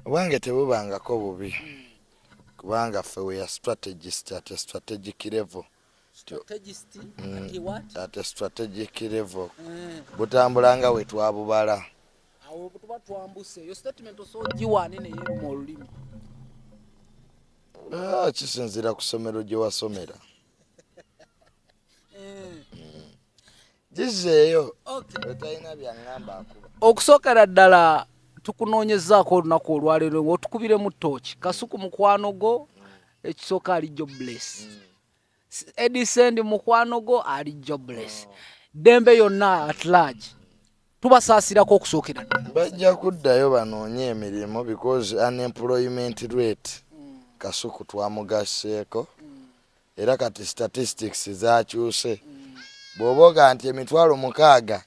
Obwange tebubangako bubi, kubanga ffe we are strategist at a strategic level. Strategist at what? At a strategic level. Butambula nga we twabubala. Awo tuba twambuse eyo statement osobola ogiwaane neyeruma olulimi. Ah, kisinziira ku ssomero gye wasomera. Gizeeyo. Otalina byaŋŋamba akuba. Okusookera ddala tukunoonyezaako olunaku olwaleero ng'otukubiremu ttooki. Kasuku mukwano gwo, ekisooka ali jobless. Eddie Sendi mukwano gwo ali jobless. Ddembe yonna at large tubasaasirako okusookera ddala. Bajja kuddayo banoonye emirimu because unemployment rate Kasuku twamugasseeko era kati statistics zakyuse. Bw'oba ogaa nti 60,000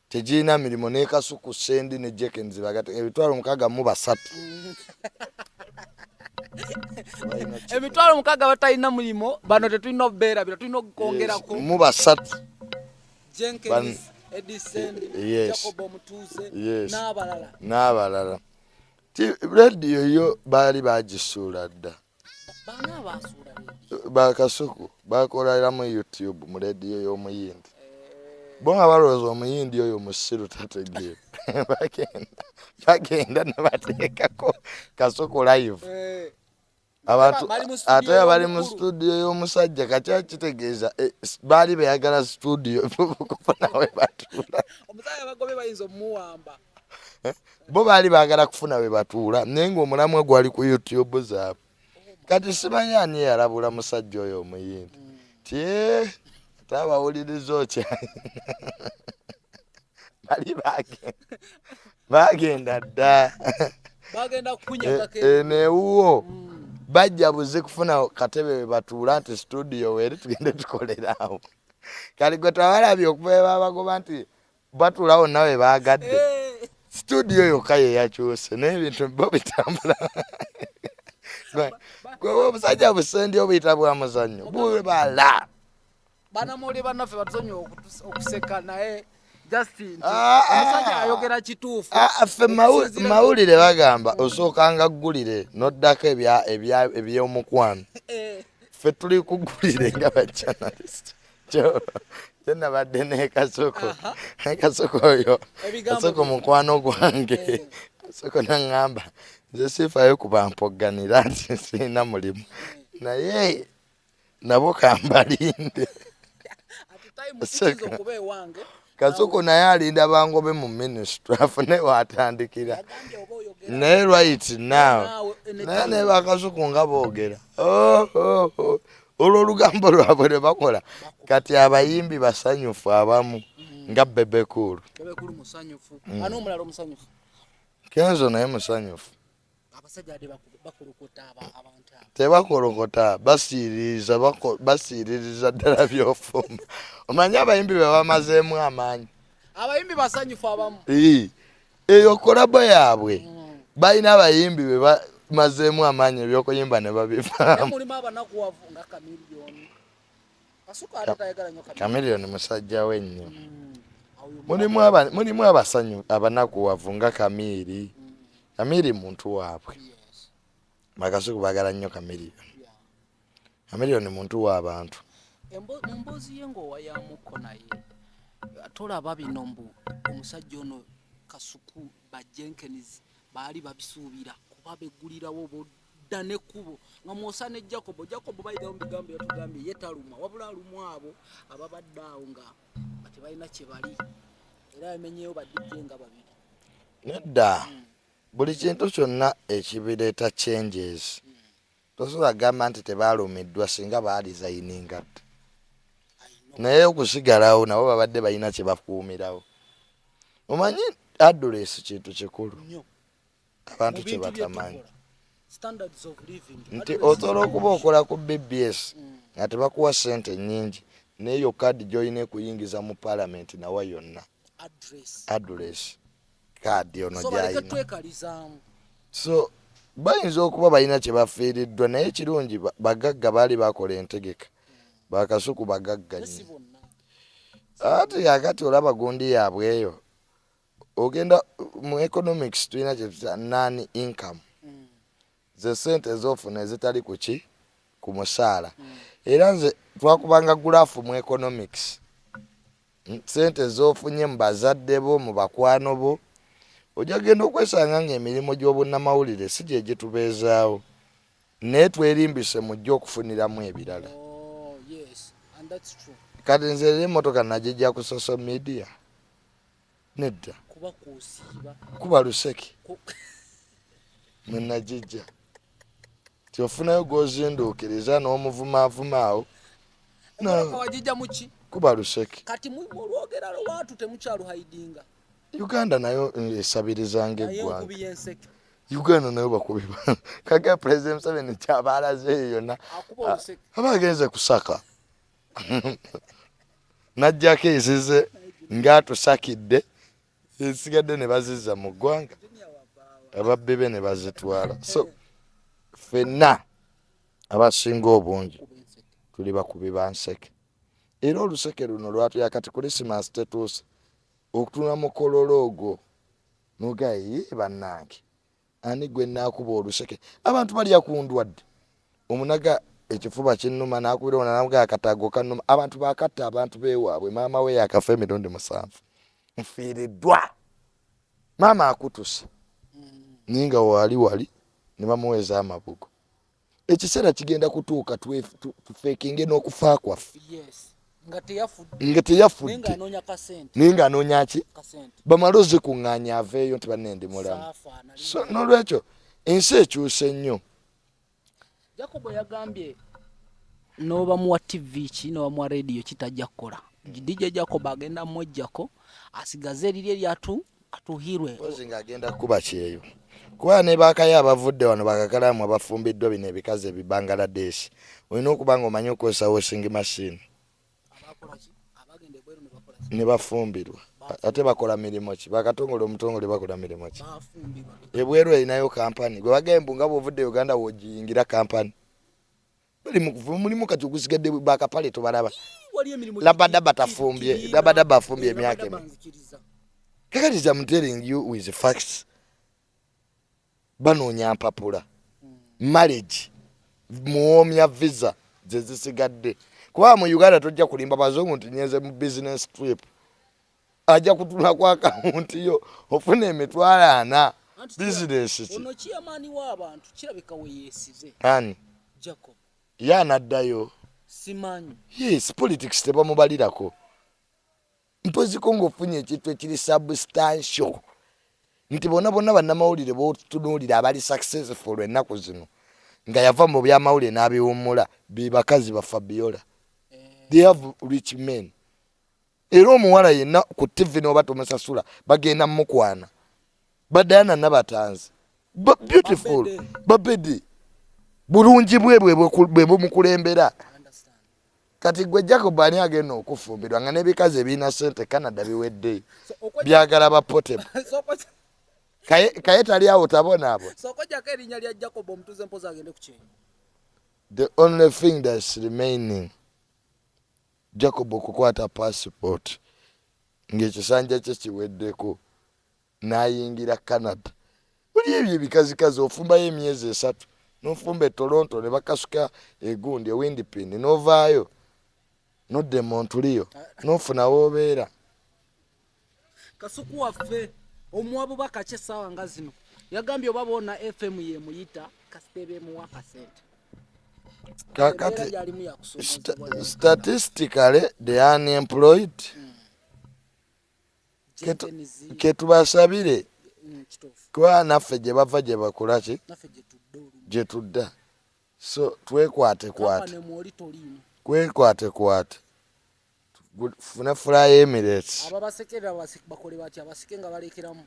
tegirina mirimu, ne Kasuku, Sendi ne Jenkins bagate 603,000. 60,000 batalina mulimu, bano tetulina obeerabira, tulina okukongerako mu basatu. Jenkins, Eddie Sendi, Jacob Omutuuze n'abalala. N'abalala. Rediyo yo baali bagisuula dda. Baani abaasuula rediyo? Bakasuku bakoleramu YouTube mu rediyo y'Omuyindi. Bo nga balowooza Omuyindi oyo musiru tategeera. Bagenda ne bateekako Kasuku live. Abantu Bali mu studio ate bali mu y'omukulu. studio y'omusajja, kati kitegeeza baali beyagala studio kufuna we batuula. Omusajja abagobe bayinza omuwamba. Bo baali baagala kufuna we batuula, naye ng'omulamwa gwali ku YouTube zaabwe. Kati simanyi ani yalabula musajja oyo Omuyindi ti ate abawuliriza okya bali bagenda dda. Bagenda kukunyagako. Eno ewuwo bajja buzi kufuna katebe we batuula nti studio weeri, tugende tukolera awo. Kali gwe twabalabye okuva babagoba nti batuula wonna we baagadde. Studio yokka ye yakyuse, naye ebintu bo bitambula. Gwe omusajja busendi obuyita bwa muzannyo bubala. Banamawulire bannaffe batusonyiwa okuseka, naye just nti Ah, ah. omusajja ayogera kituufu. Ah, ffe mawulire bagamba osookanga ggulire n'oddako ebyomukwano. Ffe tuli kugulire nga ba journalist. Kyo nabadde ne Kasuku, ne Kasuku oyo. Ebigambo Kasuku mukwano gwange. Kasuku naŋŋamba nze sifayo kubampogganira nti sirina mulimu, naye nabo kambalinde. Ati time kiyinza okuba ewange. Kasuku naye alinda bangobe mu ministry afune watandikira. Yagambye oba oyogera Naye right now naawe anytime. Naye ne Bakasuku nga boogera. Oh. Olwo olugambo lwabwe lwe bakola kati abayimbi basanyufu abamu nga Bebe Cool. Bebe Cool musanyufu. Ani omulala omusanyufu? Kenzo naye musanyufu. Abasajja ade bakulukota abantu abo. Tebakolokota, basiiririza, basiiririza ddala byofumba. Omanyi abayimbi be bamazeemu amaanyi. Abayimbi basanyufu abamu. Ii, eyo collabo yaabwe balina abayimbi be bamazeemu amaanyi ebyokuyimba ne Naye babivaamu. Mulimu abanakuwavu nga Chameleone. Kasuku ate tayagala nnyo Chameleone. Chameleone musajja we nnyo. Awo yo. Mulimu abasanyu abanakuwavu nga Kamiiri. Kamiiri muntu waabwe. Bakasuku baagala nnyo Chameleone. Chameleone muntu w'abantu. Mu mboozi ye ng'owayamuko, naye tolaba bino mbu omusajja ono Kasuku ba Jenkins baali babisuubira kuba beggulirawo bodda n'ekkubo nga mwosa ne Jacobo. Jacobo bayigawo mu bigambo yatugambye ye talumwa, wabula alumwa abo ababadde awo nga tebalina kye bali, era yamenyeyo ba DJ nga babiri. Nedda, buli kintu kyonna ekibireeta changes tosobola kugamba nti tebaalumiddwa singa baalizayininga dda, naye okusigalawo nabo babadde balina kye bakuumirawo. Omanyi address kintu kikulu nnyo abantu mu kye bintu bye batamanyi tukola. Standards of living. Nti Address. Osobola okuba okola ku BBS nga tebakuwa ssente nnyingi, naye kaadi gy'olina ekuyingiza mu paalamenti nawa yonna Address. Address kaadi ono So baleke gy'alina. twekalizaamu. So bayinza okuba balina kye bafiiriddwa, naye kirungi bagagga baali bakola entegeka. Bakasuku bagagga Ne si nnyo. bonna. Ate kakati olaba gundi yaabwe eyo. Ogenda mu economics, tulina kyetuyita non income, ze sente ezofuna ezitali kuki ku musaala. Era nze twakubanga graph mu economics, sente zofunye mu bazadde bo, mu bakwano bo. Ojja genda okwesanga nga emirimu gy'obunnamawulire si gye gitubeezaawo, naye twerimbise mujje okufuniramu ebirala. Oh, yes. And that's true. Kati nze era emmotoka nagijja ku social media? Nedda. Kuba kusiiba. Kuba luseke mwe nagijja. Ti ofunayo gwozinduukiriza n'omuvumaavuma awo. Emmotoka wagijja mu ki? Kuba luseke. Kati mulwogera lwatu, temukyaluhidinga. Uganda nayo esabirizanga Naye eggwanga. enkubi y'enseke. Uganda nayo bakubi kaga President Museveni kyaba alazeeyo yonna. Akuba oluseke. Aba agenze kusaka, najjako ezize ng'atusakidde, esigadde ne bazizza mu ggwanga, ababbi be ne bazitwala. So ffenna abasinga obungi Kuba enseke. tuli bakubi ba nseke, era oluseke luno lwatuya. Kati Krisimansi tetuuse, okutunula mu kololo ogwo nogaa, ye bannange, ani gwe naakuba oluseke? Abantu balya ku ndwadde. Omunaga ekifuba kinnuma, nakubira ona namugaa akatago kannuma. Abantu bakatta abantu bewaabwe. Maama we yakafa emirundi 7, nfiiriddwa maama akutuse, naye nga wali wali ne bamuweeza amabugo. Ekiseera kigenda kutuuka tufeekinge n'okufa kwaffe. Yes. Nga teyafudde. Nga Naye teyafudde. ng'anoonya kasente. Naye ng'anoonya ki? Kasente. Bamale ozikuŋŋaanya, aveeyo nti banne ndi mulamu. Saafa nali. So n'olwekyo ensi ekyuse nnyo. Jacobo yagambye n'obamuwa TV ki, n'obamuwa radio kitajja kukola. DJ Jacob agenda mwejjako asigaze eriri eryatu atuhirwe. Mpozi ng'agenda kukuba kyeyo, kuba ne bakayo abavudde wano bakakalaamu abafumbiddwa bino ebikazi ebibangaladeshi, olina okuba nga omanyi okukozesa washing machine. Abakola ki? Abagenda ebweru ne bakola ki? Ne bafumbirwa, ate bakola mirimu ki? Bakatongole omutongole bakola mirimu ki? Bafumbirwa. Ebweru erinayo kampani gwe bagembu nga bwovudde Uganda wogiyingira kampani bali mu kuva mulimu. Kati ogusigadde bakapale tobalaba. Wali emirimu. Labadaba tafumbye, Labadaba afumbye emyaka Labadaba emi. Nzikiriza. Kakati I'm telling you with facts, banoonya mpapula, marriage, muwoomya visa ze zisigadde, kuba mu Uganda tojja kulimba bazungu nti nyenze mu business trip. Ajja kutula ku akawunti yo ofuna 400,000. Anti Bizinesi ki? Ono chairman w'abantu kirabika we yeesize. Ani? Jacob. Ye anaddayo? Simanyi. Yes, politics tebamubalirako, mpoziko ng'ofunye ekintu ekiri substantial nti bonna bonna bannamawulire botunuulira abali successful ennaku zino nga yava mu byamawulire n'abiwummula, be bakazi ba Fabiola. They have rich men. Era omuwala yenna ku TV n'oba tomusasula, bagenda mukwana. Badayana Nabatanzi, beautiful. Babede. Babedi bulungi bwe bwe bumukulembera. I understand. Kati gwe Jacob, ani agenda okufumbirwa nga n'ebikazi ebirina sente Canada biwedde? So okwejja Byagala ba potable. So okwejja Kaye tali awo tabonaabo. So okwejjako erinnya lya Jacob omutuuze, mpozi agende ku kyeyo. The only thing that's remaining, Jacob okukwata passport ng'ekisanja kye kiweddeko n'ayingira Canada. Buli ebyo ebikazikazi ofumbayo emyezi 3, n'ofumba e Toronto ne bakasuka egundi e Winnipeg, n'ovaayo nodda e Montreal n'ofuna w'obeera. Kasuku waffe omuwa bubaka ki essaawa nga zino? Yagambye oba boona FM yemuyita kasita ebeemuwa akasente. Kakati Embeera gyalimu yakusomoozebwa. Statistically the unemployed Jenkins, ketubasabire kituufu. Kuba naffe gye bava gye bakola ki? Naffe gye tudda olumu. Gye tudda, so twekwate kwate. Kampani mwoli toliimu. Kwekwate kwate, fune Fly Emirates. Ababasekerera bakole batya? Basike nga balekeramu.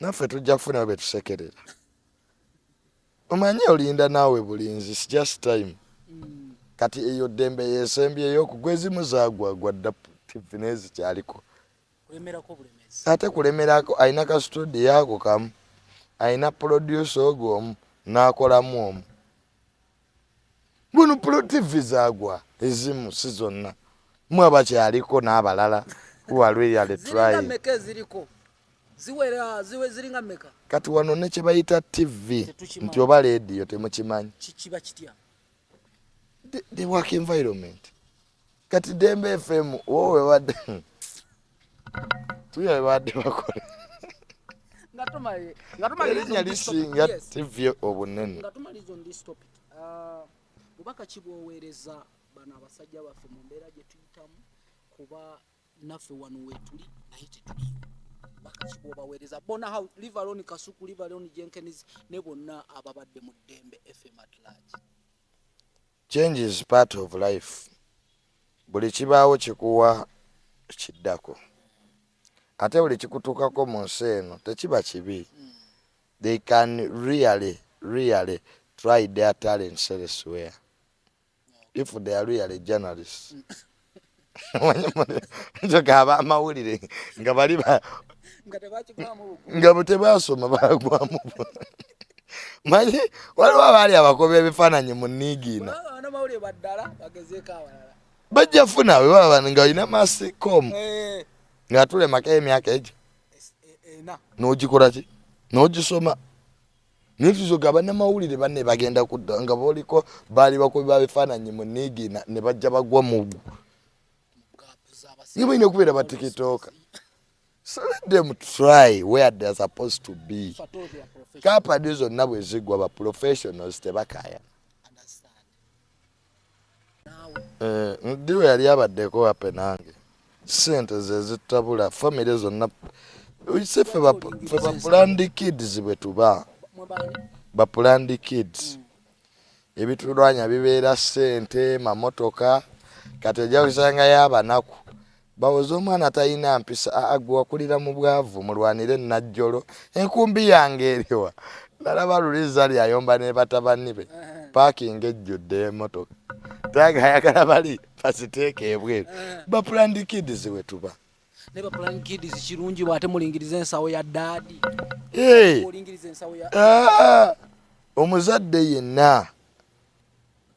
Naffe tujja kufunayo betusekerera. Omanyi olinda naawe bulinzi, it's just time. Kati eyo ddembe yesembyeyo okugwa, ezimu zaagwagwa dda, TV naye zikyaliko. Kulemerako bulemezi. Ate kulemerako, alina ka studio ako kamu, alina producer ogwo omu n'akolamu omu. Buno pro TV zaagwa ezimu, si zonna, mu abakyaliko n'abalala who are really Ziringa trying. mmeka eziriko? Ziwera ziwe ziringa mmeka? Kati wano ne kye bayita TV Tetukimanyi. nti oba leediyo temukimanyi. Kiba kitya? The work environment. Kati Dembe FM wowe wadde tuya babadde bakola Nga tumaliriza erinnya on this topic, lisinga yes. TV obunene. Nga tumaliriza on this topic, bubaka ki bw'oweereza bano abasajja baffe mu mbeera gye tuyitamu, kuba naffe wano weetuli naye tetuliiwo? Bubaka ki bw'obaweereza bona, how leave alone Kasuku, leave alone Jenkins ne bonna ababadde mu Ddembe FM at large? Change is part of life. Buli kibaawo kikuwa kiddako, ate buli kikutuukako mu nsi eno tekiba kibi. They can really really try their talents elsewhere if they are really journalists. Njoka abamawulire nga bali nga tebakigwamu bugu. Nga bwe tebasoma bagwamu. Manyi waliwo abaali abakoba ebifaananyi mu niigiina. Kubanga bannamawulire baddala bagezeeko abalala. Bajja funa bwe baba nga olina mass comm nga tulemako emyaka egyo 4. N'ogikola ki, n'ogisoma, naye tuzoga bannamawulire banne bagenda kudda nga boliko baali bakubi ba bifaananyi mu niigiina ne bajja bagwa mu nga balina okubeera ba TikToker. So let them try where they are supposed to be. Kampani zonna bwe zigwa, ba professionals tebakaya. Ndiwe yali abaddeko wape nange sente ze zitabula famire zonna. Si ffe ba planned kids bwe tuba ba planned kids, ebitulwanya bibeera sente, mamotoka. Kati ojja kusangayo abanaku bawoza omwana talina mpisa. Aa, gwe wakulira mu bwavu, mulwanire najjolo. Enkumbi yange eriwa? Nalaba luliza lyayomba ne batabani be, parking ejjudde emotoka, taga ayagala bali baziteeka ebweru. Ba planned kids we tuba. Ne ba planned kids kirungi bw'ate mulingiriza ensawo ya daddy. Hey. Olingiriza ensawo ya Ah, omuzadde yenna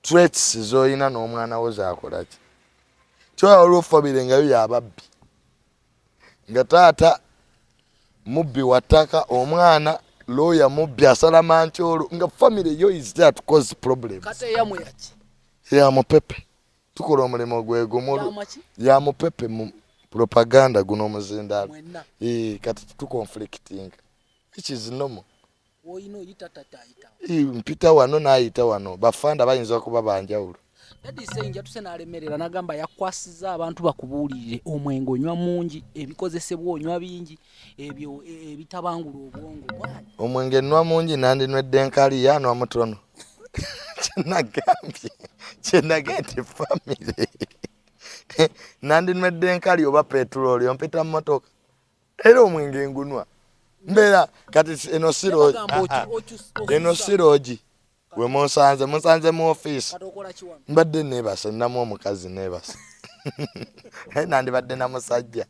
traits z'olina n'omwana wo zakolaki? Kyoba waliwo famire nga yo yababbi, nga taata mubbi wa ttaka, omwana lawyer mubbi asala mankyolo, nga famire yo is there to cause problems. Kate eyamwe yaki? Ya mupepe, tukola omulimu gwe gumu. Yamaki? Ya mupepe mu propaganda, guno omuzindaalo. Mwenna. Eh, kati tuconflicting, which is normal. Woyina oyita, tata ayitawo. Eh, mpita wano n'ayita wano, bafanda bayinza okuba banjawulo. Daddy Ssenja tuse n'alemerera n'agamba yakwasiza abantu bakubuulirire omwenge onywa mungi, ebikozesebwa onywa bingi, ebyo ebitabangula obwongo bwanyi. Omwenge nnywa mungi, nandinywedde enkali, yanwa mutono. Kyenagambye, kyenagambye nti famire nandinywedde enkali oba petulooli ompita mmotoka, era omwenge ngunwa mbeera kati eno si Bagamba eno okyusa. Si lodge we munsanze, munsanze mu ofiisi. Kati okola ki wano? Mbadde neebase, nnamu omukazi neebase, naye nandibadde na musajja.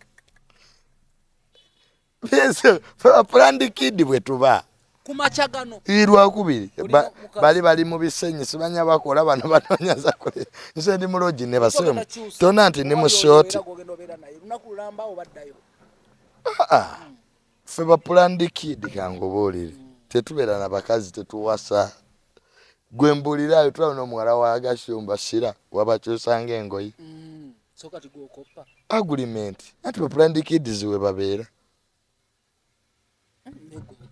Planned kid bwe tuba. Ku makya gano? Lwakubiri. Olina omukazi? Bali bali mu bisenyi, simanya bakola bano banonyaza kule, nze ndi mu lodge nebase. Togenda kyusa. Tona nti ndi mu Oba short. gw'ogenda obeera naye lunaku lulamba obaddayo. Ah, ffe ba planned kid kangubuulire, tetubeera na bakazi, tetuwasa. Gwe mbuulirayo, tulaba n'omuwala wa Gashumba sira wabakyusanga engoyi. So kati gwokoppa. Agreement anti ba planned kids we babeera.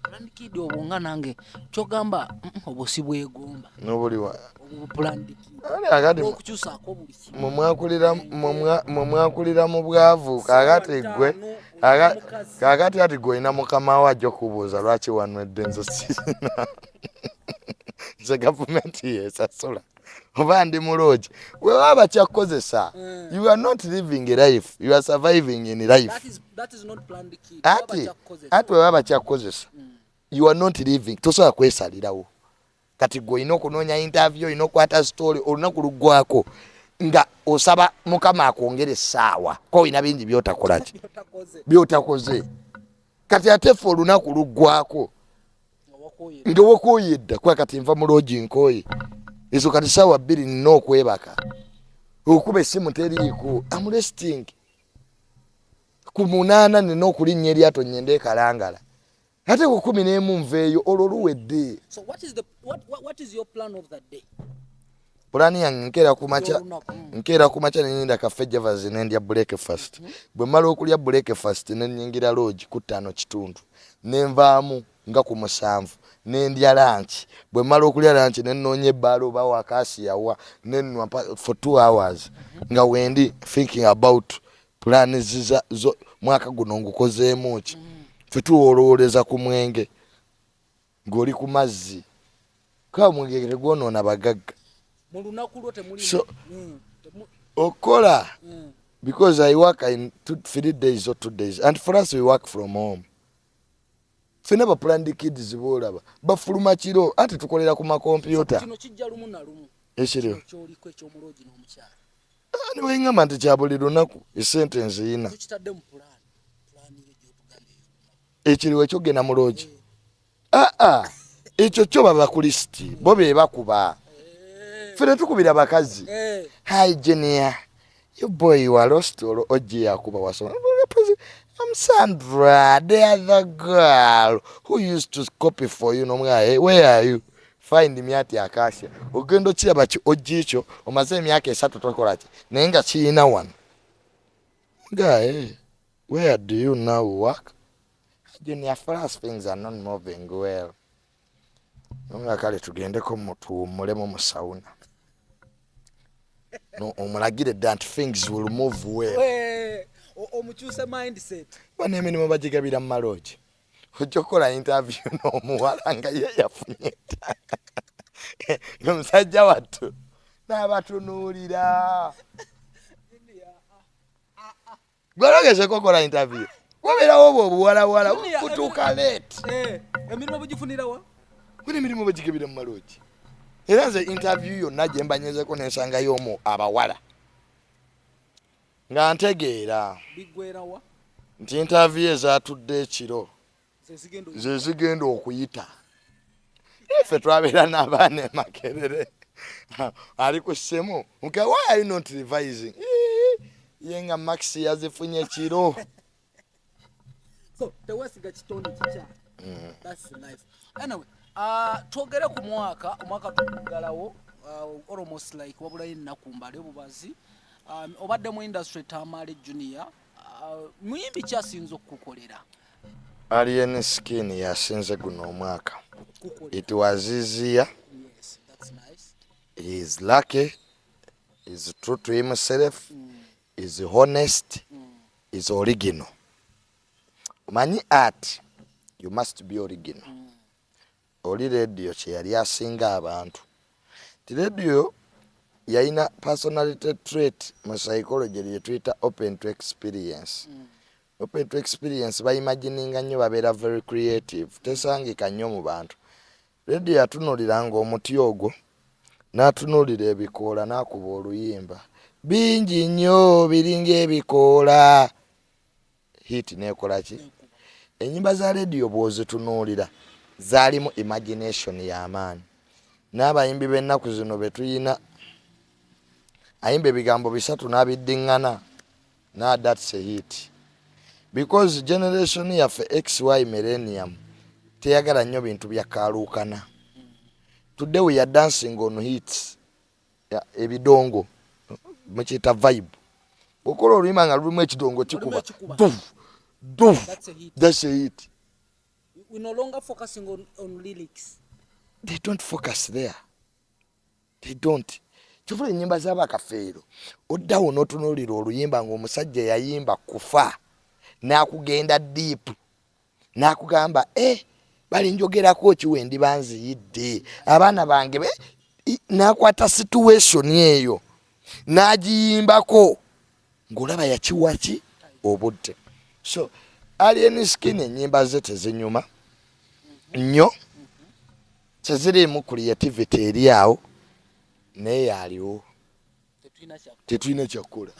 Planned kid obwo nga nange kyogamba, obwo si bwegomba. Nobuliwa? Obwo planned kid. Ali akati okukyusaako buli kimu. Mwe mwakulira mu bwavu, kakati gwe kakati ati gwe olina mukama wo ajja okubuuza lwaki wanywedde. Nze sirina, nze gavumenti yesasula oba ndi mu lodge webaba bakyakukozesa. You are not living a life, you are surviving in life. That is not planned kid. Ati Baba kyakukozesa. Ati webaba bakyakukozesa, you are not living, tosobola kwesalirawo. Kati gwe olina okunoonya interview, olina okukwata story, olunaku luggwako nga osaba Mukama akwongere essaawa ko olina bingi byotakolaki. Byotakoze. Byotakoze. Kati ate ffe olunaku luggwako nga wakooye. Nga wakooye dda, kuba kati nva mu lodge nkooye ezo, kati saawa 2 nina okwebaka, okuba essimu teriiko, am resting. Ku 8 nina okulinnya eryato ngende e Kalangala, ate ku 11 nveeyo, olwo luwedde. So what is the what, what, what is your plan of that day? Pulaani yange, nkeera ku makya. Y'olunaku. Nkeera ku makya nenyinda Cafe Javas, nendya breakfast. Bwe mmala okulya breakfast, nenyingira lodge ku 5:15, nenvaamu nga ku 7, nendya lunch. Bwe mmala okulya lunch, nenoonya ebbaala oba wakasiyawa, nennywa for 2 hours, nga wendi thinking about plan ziza zo mwaka guno ngukozeemu ki. Ffe tuwolowooleza ku mwenge ng'oli ku mazzi, kuba mwenge tegwonoona bagagga. Mu lunaku lwo temuli Okola because I work in 2, 3 days or 2 days, and for us we work from home. Ffena ba planned kids boolaba bafuluma kiro, ate tukolera ku makompyuta. Kino kijja lumu na lumu? Ekiriwo? Kino kyoliko eky'omu lodge n'omukyala. Niweŋŋamba nti kya buli lunaku, esente nziyina. Tukitadde mu pulaani yo gyotugambye ey'olunaku. Ekiriwo ekyogenda mu lodge? Aa, ekyo kyo baba ku list, bo be bakuba, ffe tetukubira bakazi. "Hi Junior, your boy, you are lost." Olwo ojje yakuba wasoma. "I'm Sandra, the other girl who used to copy for you." Nomwa, "Hey, where are you? Find me at Acacia." Ogenda okiraba ki ojja ekyo omaze emyaka 3 tokola ki, naye nga kiyina wano. Nga, "Hey, where do you now work?" "Junior, for us things are not moving well." Nga kale tugendeko tuwummulemu mu sauna. No, omulagire dda nti things will move well. Omukyuse mindset. Bano emirimu bagigabira mu ma lodge. Ojja okukola interview n'omuwala nga ye yafunye, nga musajja wattu n'abatunuulira. Gwalogezeko okola interview, wabeerawo obwo obuwalawala butuuka late. Emirimu bugifunirawa? Buli emirimu bagigabira mu ma lodge. Era nze interview yonna gye mbanyezeko nensangayo omwo abawala nga ntegeera Biggwerawa? nti interview ezatudde ekiro zezigenda ze zigenda okuyita. Ffe twabeera n'abaana e Makerere, ali ku ssimu nka, "Why are you not revising?" Ye nga marks yazifunye kiro. So tewesiga kitonde kikya. That's life. Anyway, twogere ku mwaka. Omwaka tuguggalawo, almost like wabulayo ennaku mbale bubazi. Obadde mu industry, Tamale Junior, muyimbi kyasinza okukukolera? Alien Skin yasinze guno omwaka. Kukolera. It was easier. Yes, that's nice. He is lucky, is true to himself, is honest, is original. Omanyi art, you must be original. Oli Radio kyeyali asinga abantu ti Radio yalina personality trait mu psychology lyetuyita open to experience. Open to experience, baimagininga nnyo, babeera very creative, tesangika nnyo mu bantu. Radio yatunuliranga omuti ogwo n'atunuulira ebikoola, n'akuba oluyimba bingi nnyo biringa ebikoola, hit nekola ki. Enyimba za Radio bw'ozitunuulira zaalimu imagination y'amaanyi. N'abayimbi b'ennaku zino be tuyina, ayimba ebigambo bisatu n'abiddiŋŋana na that's a hit, because generation yaffe XY millennium teyagala nnyo bintu bya kaaluukana. Today we are dancing on hits. Ebidongo mukiyita vibe. Bwokola oluyimba nga lulimu ekidongo kikuba ekikuba. Duf duf. That's a hit. That's a hit. We no longer focusing on lyrics. They don't focus there, they don't. Kyovula enyimba z'abakafeero oddawo n'otunuulira oluyimba ng'omusajja yayimba kufa n'akugenda deep n'akugamba e balinjogerako ki we ndiba nziyidde abaana bange n'akwata situation eyo n'agiyimbako ng'olaba yakiwa ki obudde. So Alien Skin ennyimba ze tezinyuma nnyo, teziriimu creativity eri awo, naye yaliwo. Tetulina kya Tetulina kyakukola.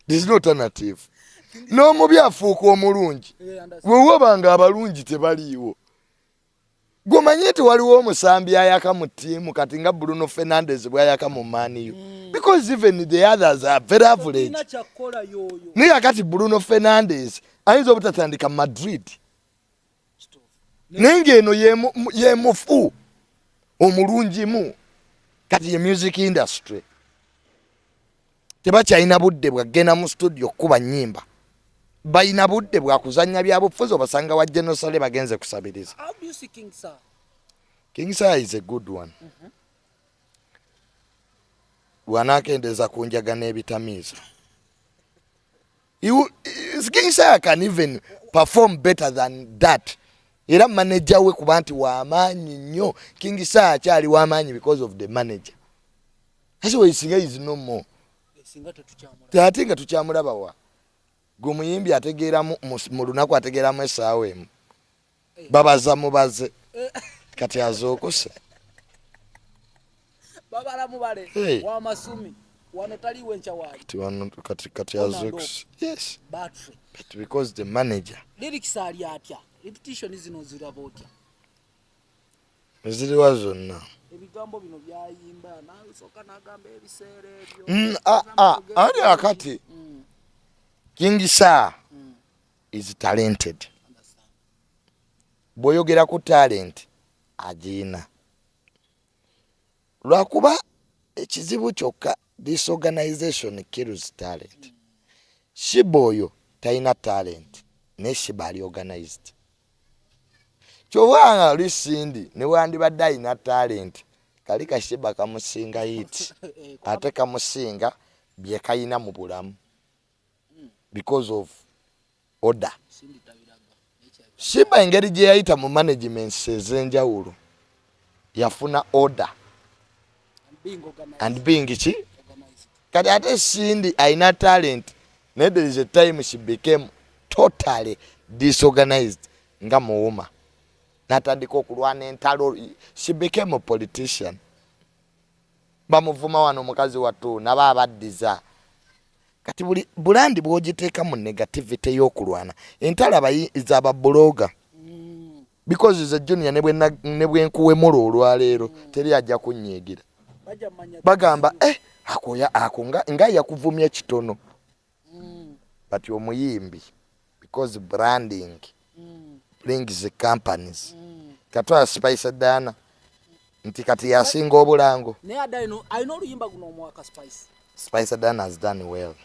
There is no alternative. N'omubi afuuka omulungi. Yeah, understand. Bwe waba nga abalungi tebaliiwo. Gwomanyi nti waliwo omusambi ayaka mu ttiimu kati nga Bruno Fernandes bwayaka mu Man U, because even the others are very average. Tolina kyakkola yoyo. Naye akati Bruno Fernandes ayinza obutatandika Madrid, naye ng'eno yemufu omulungimu. Kati ye music industry tebakyalina budde bwagenda mu studio kukuba nyimba, balina budde bwakuzanya byabufuzi. Obasanga wa genosale bagenze kusabiriza. How do you see King Saha? King Saha is a good one. Bw'anaakendeeza ku njaga n'ebitamiiza. King Saha can even perform better than that. Era manager we, kuba nti wamaanyi nnyo. King Saha akyali wamaanyi because of the manager. Asiwesinga is no more. Singa tetukyamulaba. Ate nga tukyamulaba wa? Gwe muyimbi ategeeramu mu lunaku ategeeramu essaawa emu, babaza mubaze kati azookuse. Babala mubale. Hey. Wamasumi wano taliwo enkya waali. Kati wano kati Ona. Azookuse, yes. Battery. But because the manager. Lyrics ali atya? Repetition zino ziraba otya? Ziriwa zonna? Ebigambo bino byayimba nasooka nagamba ebiseera ebyo. Ali akati King Saha is talented. Understand. Bw'oyogera ku talent, agiina, lwakuba ekizibu kyokka disorganization kills talent. Sheebah oyo talina talent, naye Sheebah ali organized. Kyova nga oli Cindy newandibadde alina talent, kali ka Sheebah kamusinga hit, ate kamusinga bye kayina mu bulamu because of order. Cindy tabiraga. Sheebah engeri gye yayita mu managements ez'enjawulo, yafuna order being organized. And being ki? Organized. Kati ate Cindy alina talent, naye there is a time she became totally disorganized nga muwuma, natandika okulwana entalo. She became a politician. Bamuvuma wano omukazi wattu naba abaddiza. Kati buli brand bwogiteeka mu negativity y'okulwana entalo z'ababuloga, because ze Junior ne bwenkuwemula olwaleero, teri ajja kunnyiigira. Bajja manya. Bagamba eh, ako ako nga yakuvumya kitono. But omuyimbi, because branding brings the companies. Katwala Spice Diana nti kati yasinga obulango. Naye adde alina oluyimba guno omwaka, Spice. Spice Diana has done well.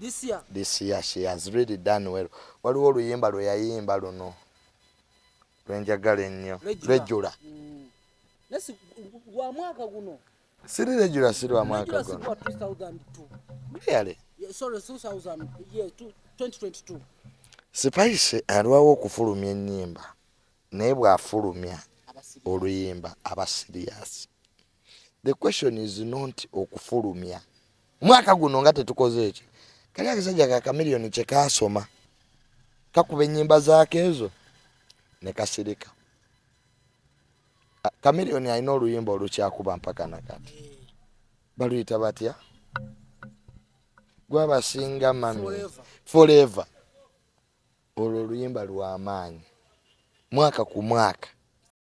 This year. This year she has really done well. Waliwo oluyimba lwe yayimba luno lwenjagala ennyo. Regular. Regular. Naye si gwa mwaka guno? Siri Regular, si lwa mwaka Regular si guno. gwa 2002? Really? Yeah, sorry, 2000, yeah, 2022. Spice alwawo okufulumya ennyimba, naye bw'afulumya abasiri oluyimba aba serious. The question is not okufulumya omwaka guno nga tetukoze ekyo. Kali akasajja ka Chameleone kye kaasoma, kakuba ennyimba zaako ezo ne kasirika. Chameleone alina oluyimba olukyakuba mpaka nakati, baluyita batya? Gwabasinga mami. Forever. Forever. Olwo oluyimba lwamaanyi mwaka ku mwaka.